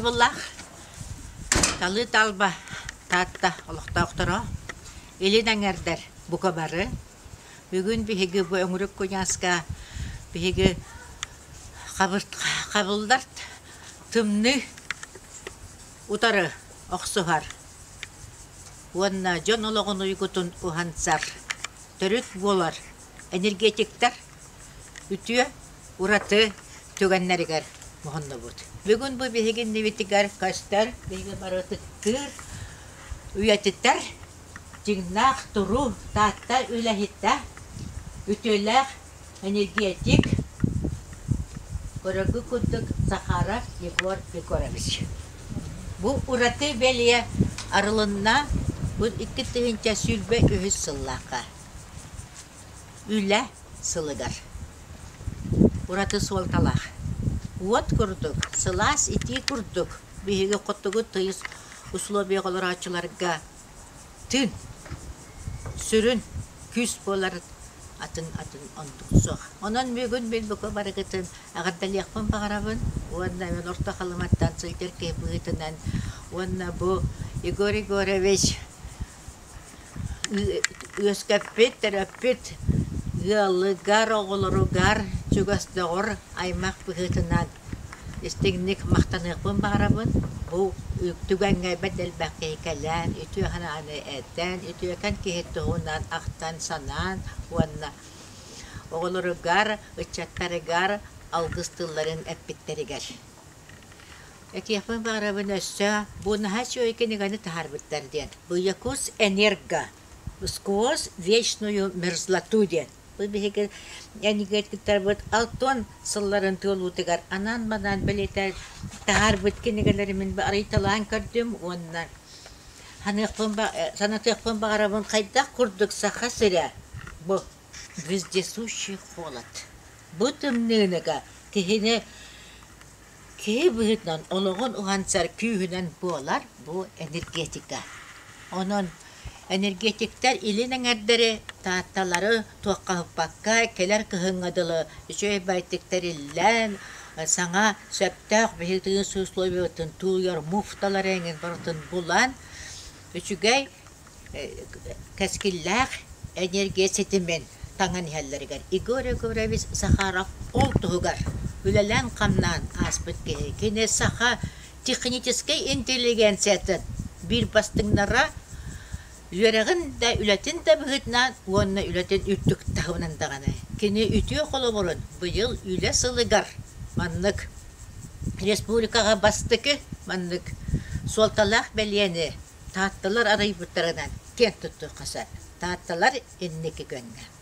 Ытыктабыллаах талыы талба Таатта олохтоохторо, илин эҥэрдэр бука бары, бүгүн биһиги бу өҥүрүк куйааска биһиги хабыллар тымныы утары охсуһар уонна дьон олоҕун уйгутун уһансар төрүт буолар энергетиктэр үтүө ураты түгэннэригэр муһуннубут. Бүгүн бу биһиги иннибитигэр көстөр, биһиги бары ытыктыыр, үйэтитэр дьиҥнээх туруу Таатта үлэһитэ, үтүөлээх энергетик, көрөргүт курдук Захаров Егор Егорович. Бу ураты бэлиэ арылынна бу 2023 сыллаахха. Үлэ сылыгар ураты суолталаах. Уот курдук, сылаас итии курдук биһиги хотугу тыйыс условияҕа олорооччуларга тыын, сүрүн күүс буолар атын-атын оннук суох. Онон бүгүн мин бука барыгытын эҕэрдэлиэхпин баҕарабын уонна мин Орто Халыматтан сылдьар киһи быһыытынан уонна бу Егор Егорович Үөскэппит, төрөппүт ыалыгар, оҕолоругар чугас доҕор аймах быһыытынан истиҥник махтаныахпын баҕарабын. Бу түгэҥҥэ бэрт элбэх киһи кэлэн, үтүө санааны этэн, үтүөкэн киһи туһунан ахтан-санаан уонна оҕолоругар, ыччаттарыгар алгыс тылларын эппиттэригэр. Этиэхпин баҕарабын өссө бу наһаа үчүгэй кинигэни таһаарбыттар диэн. Бу Якутск-Энерго сквозь вечную мерзлоту диэн. Бу биһиги энергетиктарбыт алтон сылларын туолуутугар анаан-манаан бэлиэтээн таһаарбыт кинигэлэри мин арыйталаан көрдүм уонна саныахпын санатыахпын баҕарабын хайдах курдук Саха сирэ бу вездесущий холод. Бу тымныыныга киһини Киһи быһыытынан олоҕун уһансар күүһүнэн буолар бу энергетика. Онон энергетиктэр илин эҥэрдэри, Таатталары туоххаһыппакка кэлэр кыһыҥҥа дылы үчүгэй байтык тэриллэн, саҥа сөптөөх биһиги тыйыс условиятын тууйар муфталары эҥин барытын булан, үчүгэй кэскиллээх энергия ситимин таҥан иһэллэригэр Егор Егорович Захаров ол туһугар үлэлээн-хамнаан ааспыт киһи. Кини саха техническэй интеллигенциятын биир бастыҥнара үөрэҕин да, үлэтин да быһыытынан уонна үлэтин үрдүк таһымынан даҕаны. Кини үтүө холобурун быйыл Үлэ сылыгар маннык республикаҕа бастакы маннык суолталаах бэлиэни Таатталар арыйбыттарынан киэн туттуохха сөп. Таатталар инники күөҥҥэ.